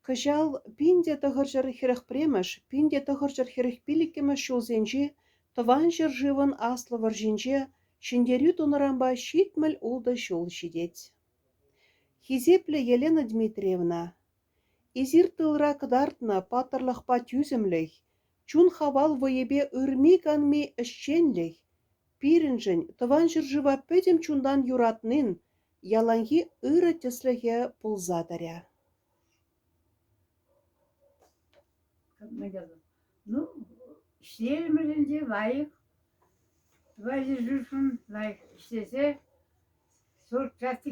Кӑҫал 1941-мӗш, 1945-мӗш ҫулсенчи Тӑван ҫӗршывӑн Аслӑ вӑрҫинче Ҫӗнтерӳ тунӑранпа 76 ҫул ҫитет. Хисеплӗ Елена Дмитриевна, эсир тылра кӑтартнӑ паттӑрлӑхпа тӳсӗмлӗх, чун-хавал вӑйӗпе ырми-канми ӗҫченлӗх пирӗншӗн Тӑван ҫӗршыва пӗтӗм чунтан юратнин яланхи ырӑ тӗслӗхӗ пулса тӑрӗ. Ну, ӗҫлерӗмӗр ӗнтӗ лайӑх. Тӑван ҫӗршывшӑн лайӑх ӗҫлесе сорт-пять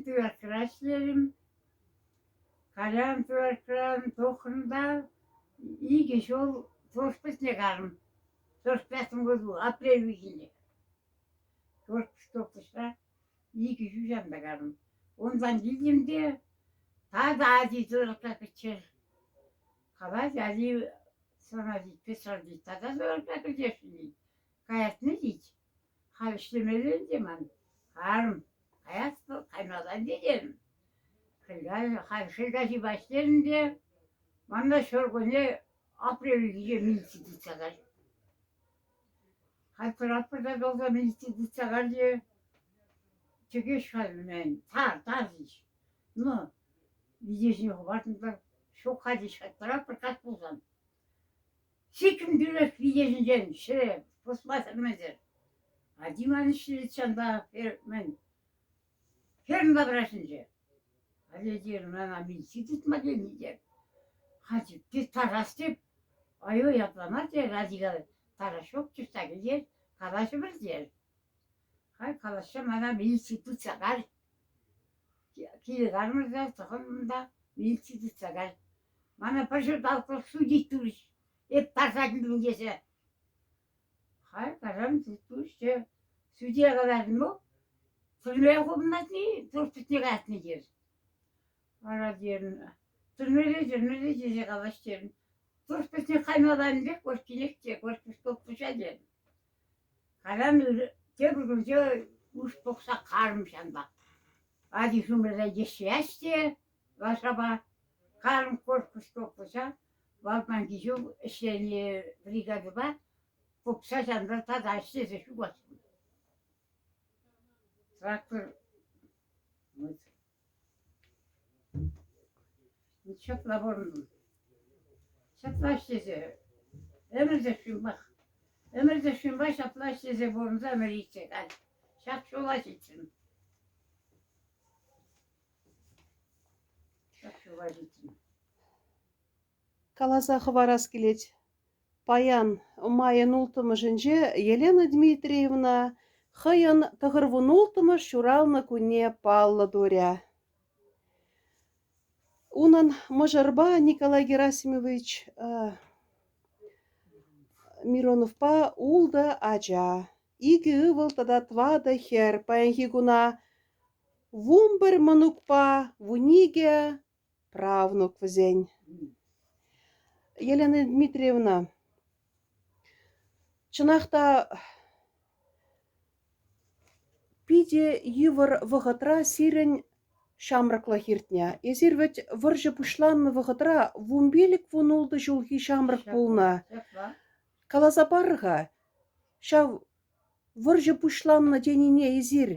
туякрара ӗҫлерӗм. Кайран туякран тухрӑм та икӗ ҫул службӑсне карӑм. Сорт пятом году, апрель уйӑхӗнче. Сорт икӗ ҫӳҫ та карӑм. Унтан килтӗм те тата ачи тӑрӑхса кӗччӗ. Калать, ачи сана тет, Петра тет, тата тӑрӑхса кӗтесшӗн тет. Каясне тет. Халь ӗҫлемелле ӗнтӗ ман. Арӑм, каяс каймасан те терӗм. Халь хӗл каҫипа ӗҫлерӗм те мана ҫуркунне апрель уйӑхӗнче милици тытса кайрӗ. Халь тӑратпӑр та тӑлса милици тытса кайрӗ. Чӗкеҫ халь мӗн, тар, тар ҫеҫ. Ну, вите ҫине хӑпартӑм та ҫук-ха теҫ, халь тӑратпӑр каҫ пулсан. Сикрӗм тӳрех вите ҫинчен ҫӗре пусмасӑр-мӗнсӗр. Ати ман ӗҫлет ҫанпа, мӗн, ферма таврашӗнче. Халӗ терӗм, мана милици тытма килнӗ те. Халь тарас теп, ай-ой апла мар терӗ, ати калать, тарас ҫук, чышса килтер, калаҫӑпӑр терӗ. Халь калаҫса мана милици тытса кар. Киле кармӑр та, тӑхӑнтӑм та, милици тытса кар. Мана пӗр ҫӗр талӑклӑх судить турӗҫ, эп тарса килтӗм тесе. Халь кайран турӗҫ те судья каларӗ, ну, тӗрме хупӑнать-и, турт пӗтне каятни терӗ. Вара терӗм, тӗрмере, тӗрмере тесе калаҫ терӗм. Турт пӗтне каймалла пек килех те, пуҫа терӗм. Кайран тепӗр кунче уш пӑхса карӑм ҫанпа. Ачи ҫумра йӗҫҫеҫ те лашапа карӑм корпус корпуса валтманхи ҫул ӗҫленӗ бригадӑпа купса ҫанпа тата ӗҫлесе ҫухатрӑм. Трактор вот. Ҫапла пурӑнтӑм. Ҫапла ӗҫлесе ӗмӗрте ҫумпах ӗмӗрте ҫумпа ҫапла ӗҫлесе пурӑнса ӗмӗр иртсе кайрӗ. Ҫак ҫула ҫитрӗм. Ҫак ҫула ҫитрӗм. Каласа хӑварас килет. Паян, майӑн улттӑмӗшӗнче, Елена Дмитриевна хӑйӗн тӑхӑрвунулттӑмӗш ҫуралнӑ кунне паллӑ турӗ. Унӑн мӑшӑрпа Николай Герасимович Мироновпа ултӑ ача, икӗ ывӑл тата тӑватӑ хӗр паянхи куна 11 мӑнукпа 12 правнук вӗсен. Елена Дмитриевна, чӑнах та питӗ йывӑр вӑхӑтра сирӗн ҫамрӑклӑх иртнӗ. Эсир вӗт вӑрҫӑ пуҫланнӑ вӑхӑтра 15-16 ҫулхи ҫамрӑк пулнӑ. Каласа пар-ха, ҫав вӑрҫӑ пуҫланнӑ тенине эсир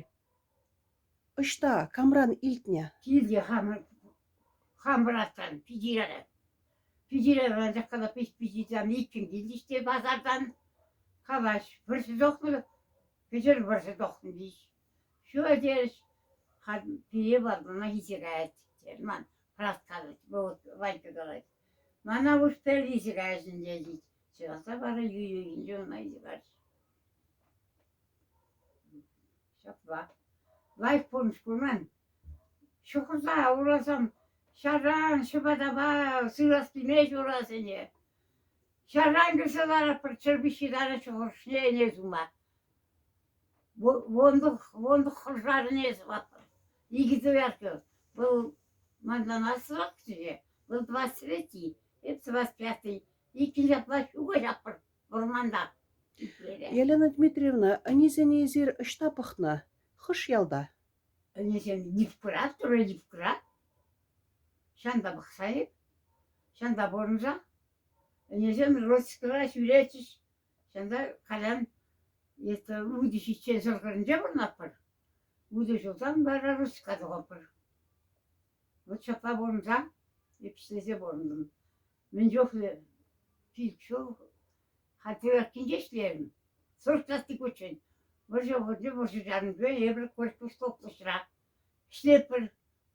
Ӑҫта, камран илтнӗ? Килте хамӑр хамӑртан питӗре. Питӗре анчах кала питӗртан иккӗн килчӗҫ те пасартан калаҫ, вӑрҫӑ тухнӑ, кӗҫӗр вӑрҫӑ тухнӑ теҫ. Ҫу терӗҫ, халь пире вармана илсе каять терӗ ман брат калать, Ванька калать. Мана уж пӗр илсе каясшӑн тет. Чӑнах вара юй-юйӗнче ӑна илсе кайрӗҫ. Ҫапла. Лайӑх пурнӑҫ курман. Ҫухӑрса урасам ҫарран ҫӑпатапа сырас килмест урасене. Ҫарран кӗрсе ларатпӑр чӗркуҫҫи таран ҫухӑршне ӗне сума. Вондух, вондух хӑршар ӗне сӑватпӑр. Икӗ доярка. Вӑл мантан аслӑрахчӗ те, вӑл 23-й, эп 25-й. Иккӗн ҫапла ҫука ҫаппӑр. Вӑрманта. Елена Дмитриевна, ӗнисене эсир ӑҫта пӑхнӑ? Хӑш ялта? Ӗнесем Липкӑра, Турӑ Липкӑра. Ҫанта пӑхса эп. Ҫанта пурӑнса. Ӗнесем Ротскра ҫӳретчӗҫ. Ҫанта калям это утӑ ҫиччен сӑрхӑрӗнче пурӑнатпӑр. Утӑ ҫулсан вара Русска тухатпӑр. Вот ҫапла пурӑнса эп ӗҫлесе пурӑнтӑм. Мӗн чухлӗ пилӗк ҫул Хатӗркинче ӗҫлерӗм. 40 хутчен. Вӑрҫӑ вӑхӑтӗнче вӑрҫӑ чарӑнчӗ, эпир Кольскинский облаҫра ӗҫлетпӗр.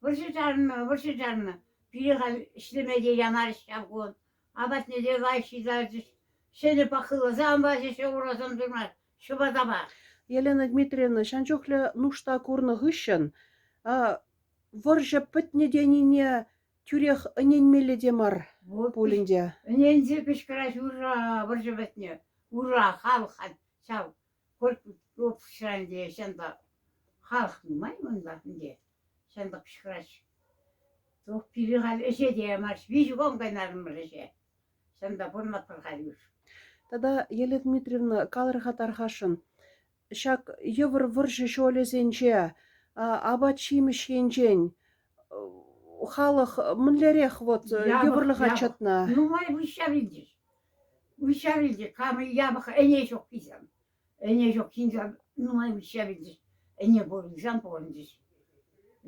Вӑрҫӑ чарӑннӑ, вӑрҫӑ чарӑннӑ. Пире халь ӗҫлеме те ямарӗҫ ҫав кун. Апатне те лайӑх ҫитерчӗҫ. Ҫӗнӗ пахилӑсем пачӗҫ, урасем туйма ҫӑпатапа. Елена Дмитриевна, ҫан чухлӗ нушта курнӑ хыҫҫӑн вӑрҫӑ пӗтнӗ тенине тӳрех ӗненмелле те мар пуль ӗнтӗ. Ӗненсе кӑшкӑраҫ ура вӑрҫӑ пӗтнӗ. Ура, халӑх ҫав обществӑра ӗнтӗ ҫанта халӑх нумай унта ӗнтӗ. Ҫанта кӑшкӑраҫ. Тух пире халь ӗҫе те ямасть. Виҫӗ кун кайнарӑмӑр ӗҫе. Ҫанта пурӑнатпӑр халь уж. Тата, Елена Дмитриевна, калӑр-ха тархасшӑн, ҫак йывӑр вӑрҫӑ ҫулӗсенче апат-ҫимӗҫ енчен халӑх мӗнлерех вот йывӑрлӑха чӑтнӑ? Нумай выҫҫа вилчӗҫ. Выҫҫа вилчӗ. Кам япӑх ӗне ҫук килсен. Ӗне ҫук ҫынсем нумай выҫҫа вилчӗҫ. Ӗне пурӑнсан пурӑнчӗҫ.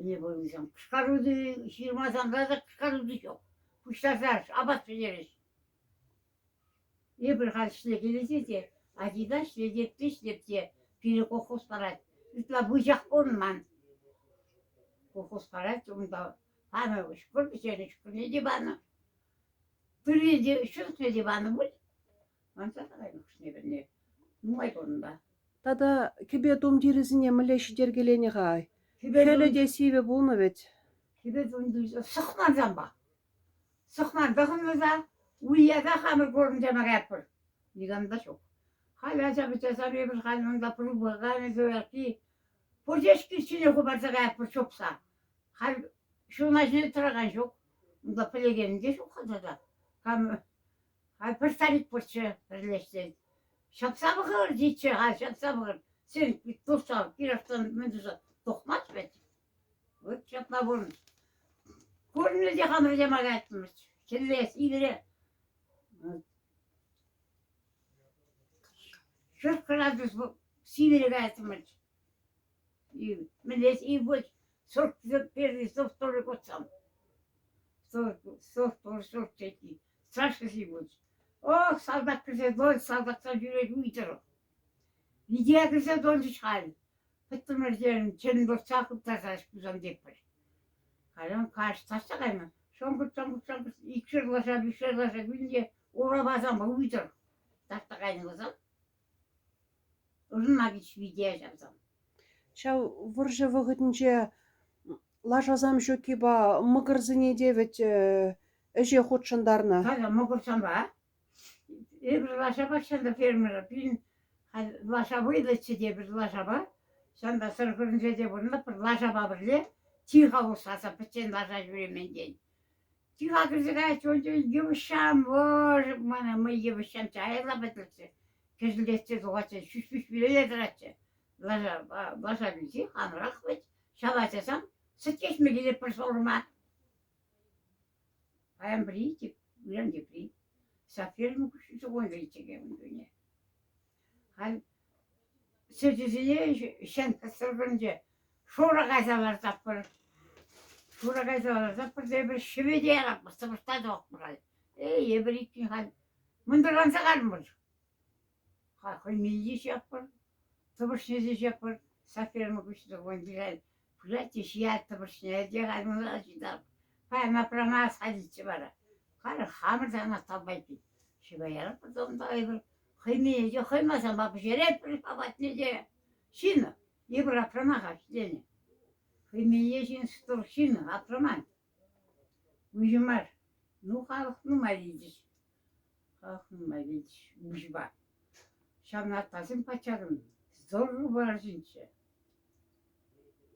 Ӗне пурӑнсан. Кӑшкарути ҫырмасан та кӑшкарути ҫук. Пуҫтарса апат пӗҫерӗҫ. Эпир халь ӗҫлекенӗсем те, ачи та ӗҫлет, те ӗҫлет те, пире колхоз парать. Ытла выҫах пурӑнман. Колхоз парать, унта панӑ ҫӑкӑр пӗҫернӗ, ҫӑкӑрне те панӑ. Тыррине те, ҫӑнӑхне те панӑ пуль. Манса та кайнӑ хӑшне-пӗрне. Нумай курнӑ. Тата кӗпе тумтирӗсене мӗнле ҫитеркеленӗ-ха? Хӗлӗ те сивӗ пулнӑ вӗт. Кӗпе тумтирӗ сӑхмансампа. Сӑхман тӑхӑннӑ та уява хамӑр курӑнчама каятпӑр. Никам та ҫук. Халь ача-пӑчасем эпир халь унта прубаканӗ юлашки пурте ҫине хӑпарса каятпӑр чупса. Халь ҫуна ҫине тӑракан ҫук. Унта пӗлекенӗ те ҫук-ха тата. Кам халь пӗр старик пурччӗ пӗрлешсен. Ҫапса пӑхӑр тетчӗ, халь ҫапса пӑхӑр. Сен тухса кирахтан мӗн туса тухмасть вӗт. Вот ҫапла пурӑн. Пурӑннӑ те хамӑр те макаттӑмӑрччӗ. Хӗлле, сивӗре. 40 градус сивӗре каяттӑмӑрччӗ. И мӗнле сивӗ пуль, 41 42 год сам. 42, 43 Страшно сивӗ пулчӗ. Ох, салтак кӗрсе тӑчӗ, салтаксем ҫӳрет уй тӑрӑх. Вите кӗрсе тӑчӗҫ халь. Пӗттӗмӗр терӗм, чӗн выртса хыптарса ӗҫ тетпӗр. Кайран каҫ таҫта кайнӑ. Шӑнкӑрт-шӑнкӑрт-шӑнкӑрт икшер лаша, виҫшер лаша кӳлнӗ урапасем уй-тӑр. Таҫта кайнӑ пулсан ырӑна кич вите ҫавсам. Ҫав вӑрҫӑ вӑхӑтӗнче лашасам ҫуккипа мӑкӑрсене те вӗт ӗҫе хутшӑнтарнӑ. Халӗ мӑкӑрсампа Эпир лашапа ҫанта фермера пирӗн халь лаша вӑйлӑччӗ те эпир лашапа ҫанта сӑрхӑрӗнче те пурӑнатпӑр лашапа пӗрле тиха усраса пӗччен лаша ҫӳремен тен. Тиха кӗрсе каять, унччен йывӑҫҫам, боже, мана мӑй йывӑҫҫам чаяла пӗтӗрччӗ. Кӗшӗлтетсе тухатчӗ, ҫӳҫ-пуҫ вилелле тӑратчӗ. Лаша, лаша вилсен хамӑрах вӗт, ҫав ачасам сӗт ӗҫме килетпӗр сорма. Паян пӗри, ыран тепри. Ҫак ферма куҫҫуль ун чухне. Халь сӗчӗсене ҫӗнкӑсӑркӑнчӗ. Шурӑ кайса лартатпӑр. Шурӑ кайса лартатпӑр та эпир ҫӗве те яратпӑр, сӑвӑртса тухатпӑр халь. Эй, эпир иккӗн халь мӑнтӑрланса кармӑр. Хӑйне те ҫаппӑр, тӑпӑшне те ҫаппӑр. Ҫак ферма куҫнӑ пырать те ҫиять тӑпӑшне те халь ҫитап. Паян апрама садиччӗ вара. Халӗ хамӑр та ӑна талпайпи. Ҫӑва яратпӑр та унта эпир хӑйне те хӑймасампа пӗҫеретпӗр апатне те. Ҫын эпир апрама-ха ӗҫленӗ. Хӑймене ҫын сутӑр ҫын апраман. Выҫӑ мар. Ну, халӑх нумай вилчӗҫ. Ах, нумай вилчӗҫ выҫӑпа. Ҫавна аттасем патшарӑн здорово арҫынччӗ.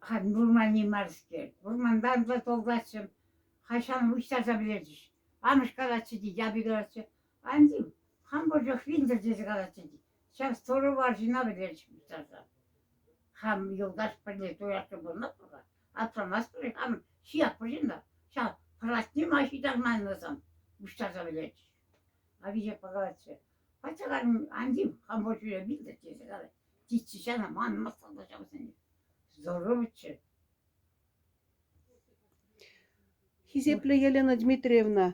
Халь вӑрманни мар-ҫке. Вӑрмантан та толкатчӗ. Халь ҫавна выҫтарса пӗтерчӗҫ. Амӑш калатчӗ тет, апи калатчӗ. Ан тив, хам пур чух вилтӗр тесе калатчӗ тет. Ҫав здорово арҫынна пӗтерчӗҫ пуҫтарса. Хам юлташ пӗрле туяшкӑн пурӑнатпӑр-ха. Аптрамастпӑр-и хамӑр ҫиятпӑр ҫынна. Ҫав пӑратне ма ҫитарман вӗсем. Пуҫтарса вӗлерчӗҫ. Авиҫе пӑхатчӗ. Патша карӑм ан тив, хам ҫӳре вилтӗр тесе калать. Тетчӗ ҫана, манмастӑп та ҫавсене. Здоровччӗ. Хисеплӗ Елена Дмитриевна,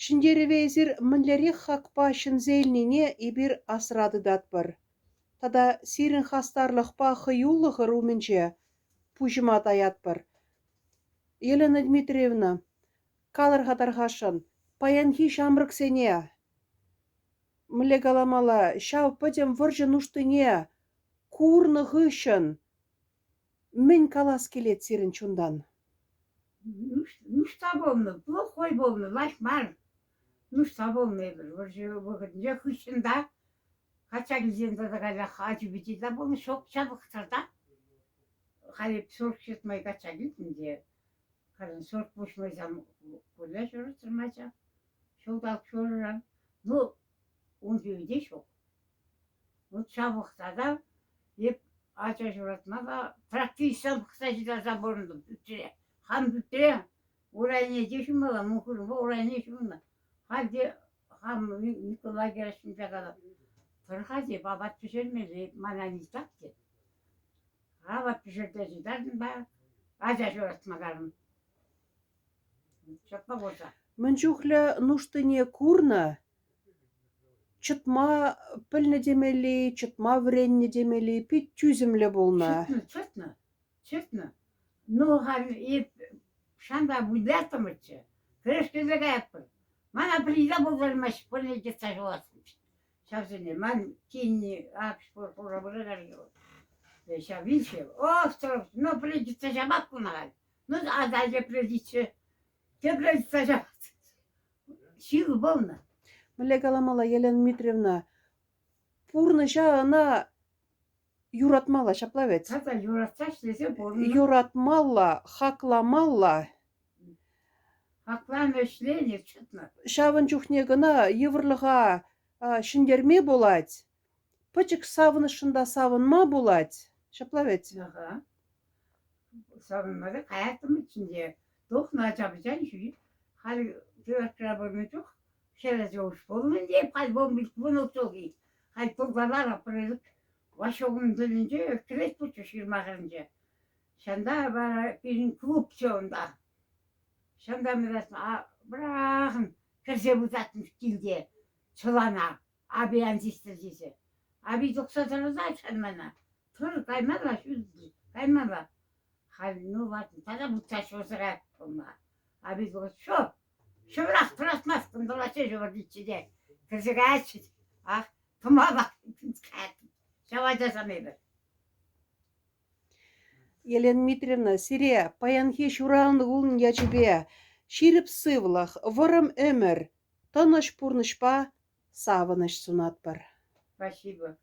ҫӗнтерӗве эсир мӗнлерех хакпа ҫӗнсе илнине эпир асра тытатпӑр. Тата сирӗн хастарлӑхпа хӑюлӑхӑр умӗнче пуҫӑма таятпӑр. Елена Дмитриевна, калӑр-ха тархасшӑн, паянхи ҫамрӑксене, мӗнле каламалла, ҫав пӗтӗм вӑрҫӑ нуштине курнӑ хыҫҫӑн мӗн калас килет сирӗн чунтан? Нушта пулнӑ, плохой пулнӑ, лайӑх мар. Нушта пулнӑ эпир вӑрҫӑ вӑхӑтӗнче. Хыҫҫӑн та качча килсен тата каллех ачи-пӑчи та пулнӑ, ҫок ҫапӑхтӑр та. Халь эп 47 качча килтӗм те, халь 48-сем пулӗ ҫурӑлтӑрмача, ҫулталӑк ҫурӑран. Ну, ун те ҫук. Вот ҫав вӑхӑтра та эп ача ҫуратма та трактористсем пӑхса ҫитарса пурӑнтӑм пӳртре. Хам пӳртре урайне те ҫумалла, мӑн хырӑмпа урайне ҫумалла. Халь те хам Николай Герасимовича калап, тӑр-ха теп, апат пӗҫермелле, мана не так тет. Апат пӗҫерсе ҫитартӑм та ача ҫуратма карӑм. Ҫапла пулса. Мӗн чухлӗ нуштине курнӑ, чӑтма пӗлнӗ темелли, чӑтма вӗреннӗ темелли пит тӳсӗмлӗ пулнӑ. Чӑтнӑ, чӑтнӑ, чӑтнӑ. Ну, халь эп шанпа выляттӑмӑрччӗ. Кӗрешкелсе каятпӑр. Мана пӗри пултармасть, пурне йӑтса ҫуласшӑн. Ҫавсене ман кинни ак пура пыракан ҫав вилчӗ. Ох, ну, пӗри йӑтса ҫапать куна халь. Ну, аса тепре тиччӗ. Тепре йӑтса ҫапать. Ҫил пулнӑ. Мӗнле каламалла, Елена Дмитриевна, пурнӑҫа ӑна юратмалла, ҫапла вӗт? Тата юратса ӗҫлесе пурӑннӑ. Юратмалла, хакламалла. Хакланӑ, ӗҫленӗ, чӑтнӑ. Ҫавӑн чухне кӑна йывӑрлӑха ҫӗнтерме пулать, пӗчӗк савӑнӑҫшӑн та савӑнма пулать. Ҫапла вӗт? Аха. Савӑнма та каяттӑмччӗ те. Тухнӑ ача-пӑчан ҫӳрет. Халь тыратра пынӑ чух хӗрӗсӗ уш пулнӑ ӗнтӗ, халь вунӑ ҫулхи. Халь тулталарах пӗр Ваҫҫукӑн тӗлӗнче кӗрет пулчӗ ҫырма хӗрринче. Ҫанта вара пирӗн клубчӗ унта. Ҫанта вӑрахӑн кӗрсе выртаттӑм килте чӑлана, апи ан систӗр тесе. Апи тухса тӑрӑнать сан мана. Тӑр, каймалла, каймалла. Халь ну ватӑ тата вутса ҫурсӑра пулма. Апи тухать, ҫо, ҫӑврах тӑратмастӑн, тӑратчӗ ҫӑвӑртиччӗ те. Кӗрсе каятчӗ. Ах, тӑмалла каяттӑм. Ҫав ачасам эпӗ. Елена Дмитриевна, сире паянхи ҫуралнӑ кун ячӗпе ҫирӗп сывлӑх, вӑрӑм ӗмӗр, тӑнӑҫ пурнӑҫпа савӑнӑҫ сунатпӑр. Спасибо.